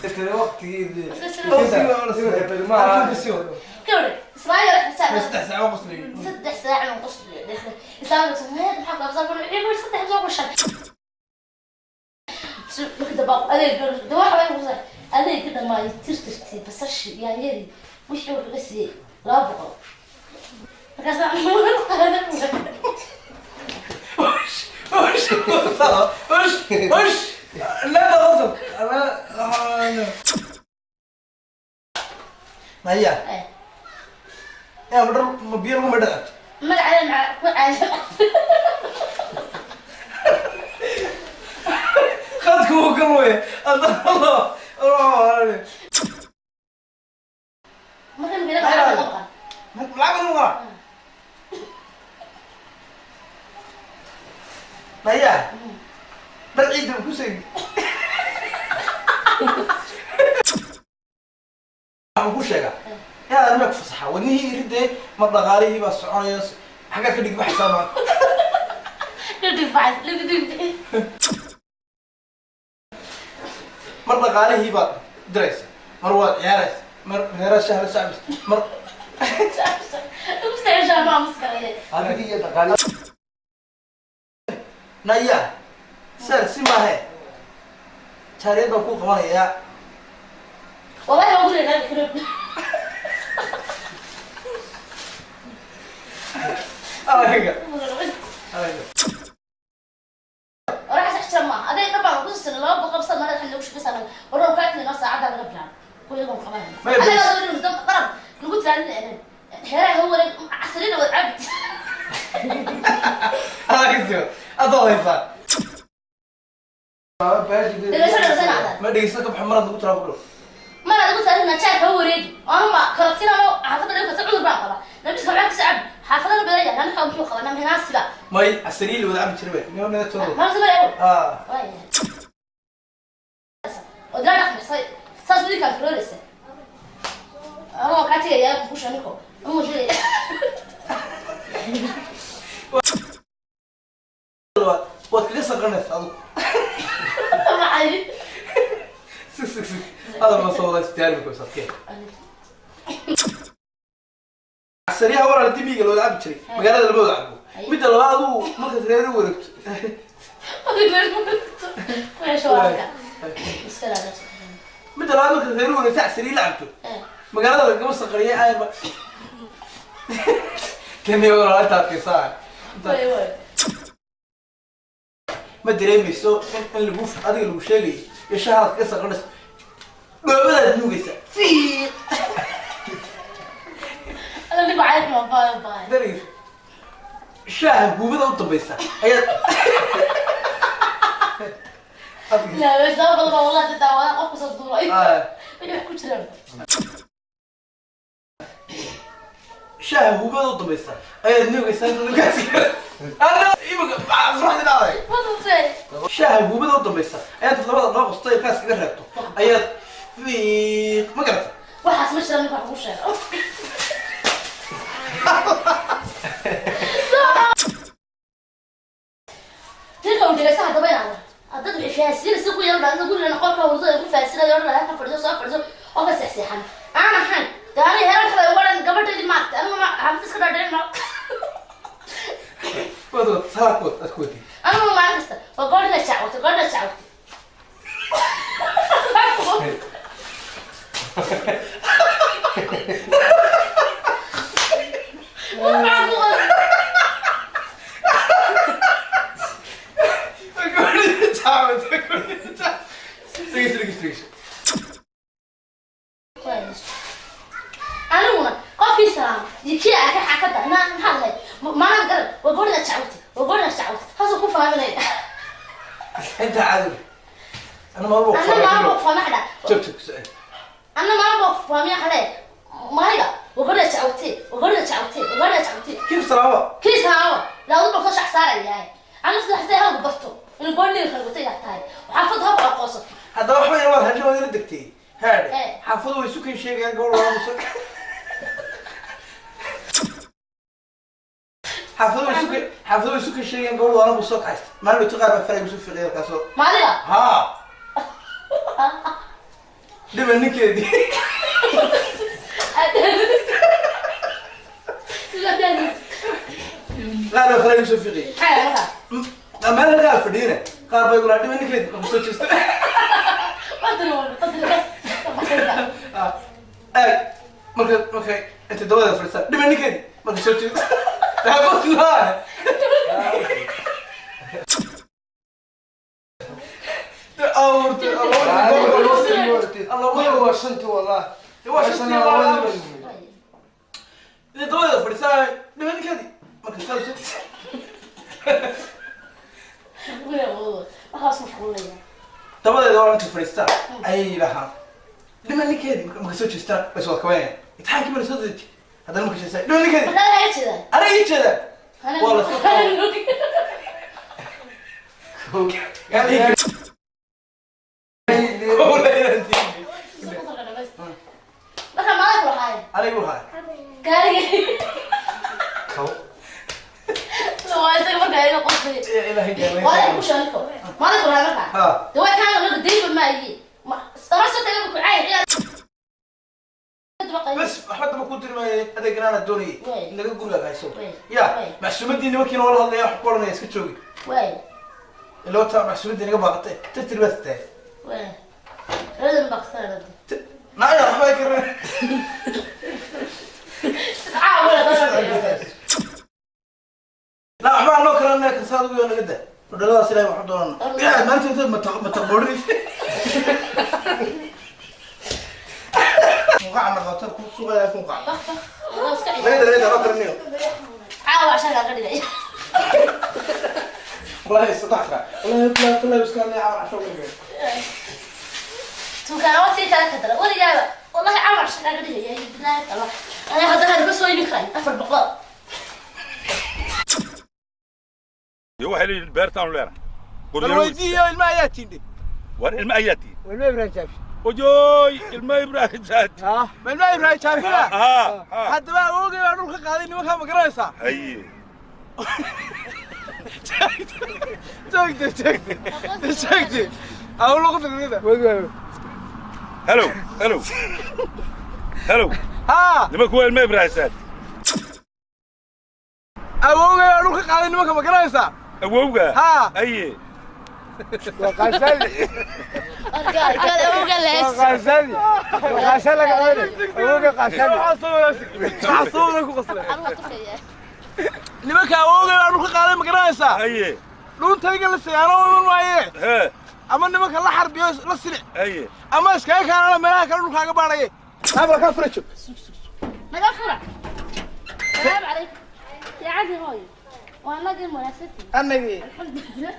Kale waqtigii Maaha. Gabadha islaan yar xisaab. 3 saac oo qoslay. 3 saac aan qosliyo islaamka sameeyay. Maxaa qabsan? Wuxuu saddex soo qoshay marka dambe adeeg de waxa way ku adeeg dhamaay tirtirtii basashii, yaanyadii, wixii wuxuu ka siiyey 200. Markaas qaadan. Ush, ush, ush, la qosol ana maya. Yaa madhar ma biyo lagu madhada? Magaceeda maca ku caadi. Khadku wuu ka luye. Allah Allah. Marka magaceeda maca maqan. Lacag lagu qaa maya dhar ciidda ku seegi waxaan ku sheegaa inaad arrimaha ku fasaxa wadnihii iridee mar dhaqaalihii baa soconaya xaggaa ka dhig baxaysaa maa. Dhibdhibacas dhibdhibci. Mar dhaqaalihii baad diraysa, mar waad ciyaaraysa, mar meera shahla shacbis mar. Mustaceshaa maamuskale. Adiga iyo dhaqaale. Naya sar si maahe jaariyad baan ku qabanayaa. Wallahi waa guriga kala. Araga araga. Warax sax jira maaha. Adeeg dhan baan ku siisana 200 sana madaxa lagu shaqaysan warow kaatina noo saacada laga bilaabo kuyagoon qabanaya. Maya, adiga bas. Laba nin dam qarab nagu tiraadin xeeraha wareeg casrina wad cabid. Araga si adoo haysaa. Dhegeyso, dhegeyso. Ma dhegeysta ka baxo maraad lagu tiraa ku dhow. Mana lagu tiraadin jaarka wareegi anuma karotinano xaafadda dhigta cudur baan qabaa nabiska waxaa kasoo cabi xaafadana badaya nanka muxuu qabaa namhinaasiba. May casariyi la wada cabi jiray wey niyo naga toodo. Maanta ma leeyo. Ah. Oo dilaa dhaqmisay saas wadi kaa firooreysa anoo kaa tegayaa kusha niko anuu sheegaya. Waad kaga saqanaysa adigu. Maxay? Sig sig sig hadal ma soo wada istiyaari ku sadkee casariyaha walaal dimiga la wada cabi jiray magaalada lama wada cabo. Midda labaad adigu markaad reer u wareegto. Midda labaad markaad reer u wareegto casariyi la cabto magaalada lagama saqariye ayba tani walaal inta adkaysaa ma dareemayso in lagu adiga lagu sheegayo iyo shahaad kaga saqanayso dhoobadaad nuugaysa fiiq. Darayso shaaha guubada u dambaysa ayaad Ah, shaaha guubada u dambaysa ayaad nuugaysaa inta dalkaas ana imika qoraxdii dhacday. Shaaha guubada u dambaysa ayaad labada dhoo qosto ilkaas kaga reebto ayaad fiiq ma garata. Waxaas ma jira ninka wax ugu sheego. Ninka uu dhegeysta haddaba inaad dad waxay fahansiinaysa ku yar dhan guriga qolka hurdada ku fahansiinayo dhan halka fadhiso soo fadhiso oo ka seexseexan aan ahayn dee aniga heerar kale uga dhan gabadheedii maaragtay anigu ma xaafid iska dhaadhicin ma. Waad wad saa ku wad aad ku wadi. Anigu maalin kasta waa gabadhina jacwatay gabadhina jacwatay. Maxaa ku qoran? Dhegeyso, dhegeyso, dhegeyso. Aniguna qofkii salaam iyo kii arkay xaafadda na maxaa lahayd maanaan garan waa gabadhina jacwatay waa gabadhina jacwatay haasuu ku faaminaya. Inta caadi ana maalmo anna maalin baa kufaamay xadha. Joog joog socod. Anna maalin baa kufaamay xadhe maaniga waa gabadhina jacwatay waa gabadhina jacwatay waa gabadhina jacwatay. Kiif salaama. Kii salaamo laadu baa soo shac saarayaa anu sida xasee halku barto inuu gabadhina kala watay tahay xaafadda habku aqoonsato. Haddaba waxba yar waad hasho waad ila degtay haadhe. Eh. Xaafadu way isu kay sheegayaan gabadh waa musa xaafadu way isu kay xaafadu way isu kay sheegayaan gabadh waana busoo kacaysta maalin dhowto qaar baa faray isu fiiqay halkaasoo. Maadiga. Haa. Dhiba ninkeedii. Qaar baa faraha igu soo fiiqiyay. Meel halkaa fadhiyana qaar baa igu lahaa dhiba ninkeedii marka soo jeesto. Eeg, marka intay dabadeeda fadhiistaan, dhiba ninkeedii marka soo jeesto. Daa. Waa shanti wallah. Waa shantii wallah. Intay dabadeeda fadhiistaan, dhiba ninkeedii marka soo jeesto. Dabadeeda waa intay fadhiistaan ayay yidhaahaan dhima ninkeedii. Marka soo jeestaan way soo kabanayaan, imtixaankii baa soo deji. Haddana marka jeestaan, dhima ninkeedii aniga ii jeedaa waa la soo. Aniga u haay. Ilaahay gaalay. Ha. Bas waxba daba ku diri maayo, adeegana aan doonayay naga gurigaaga hayso. Ya macsuumaddii nimankiina waa la hadlaya, wax ku odhanaya iska joogi ilaa taa macsuumaddii naga baaqatay tirtir baa tahay. Naya waxba ay karin. La waxba noo karanaya karsaad ugu naga da dhaladaas. Ilaahay waxu doonana yaa maanta intaad mataqboodhinaysa kunqaca noqoto ku sugaya kunqac laga dareeda noo karanayo. Wallahi sadaqka, wallahi billahi tallahi iska leeyahay casho weyn. والله عمر شكلها قديم يا بالله الله انا هذا هذا بس وين كراي 400. Iyo waxay leeyihiin beertaanu leenahay. Bal weydiiyo ilma ayaa tiindhe. War ilma ayaa tihin? Ilma Ibrahim Jaafi. Ojoy, ilma Ibrahim Saad. Ma ilma Ibrahim Jaafina? Ha ha. Haddaba awowgay baa dhulka qaaday nimankaa, ma garanaysaa? Haye. Joogte joogte joogte aw luqda. Hello hello hello. Ha. Nimanku waa ilma Ibrahim Saad. Awowgay baa dhulka qaaday nimanka, ma garanaysaa? Awowga? Ha. Haye. Waa qaasali. Waa qaasali. Waa qaasali laga cunay. Awowga qaasali. Maxaa ku qaslay nimanka? Awowgay baa dhulka qaaday, ma garanaysaa? Haye. Dhuuntayga la siyaano iman maaye. He. Ama nimanka la xarbiyo la silic. Haye. Ama iskaga kaanana meelaha kale dhulkaaga baadhaye abla kaa furajo. Naga fura. السلام عليكم يا عدي هوي وانا قل مناسبتي. Annagii. الحمد لله.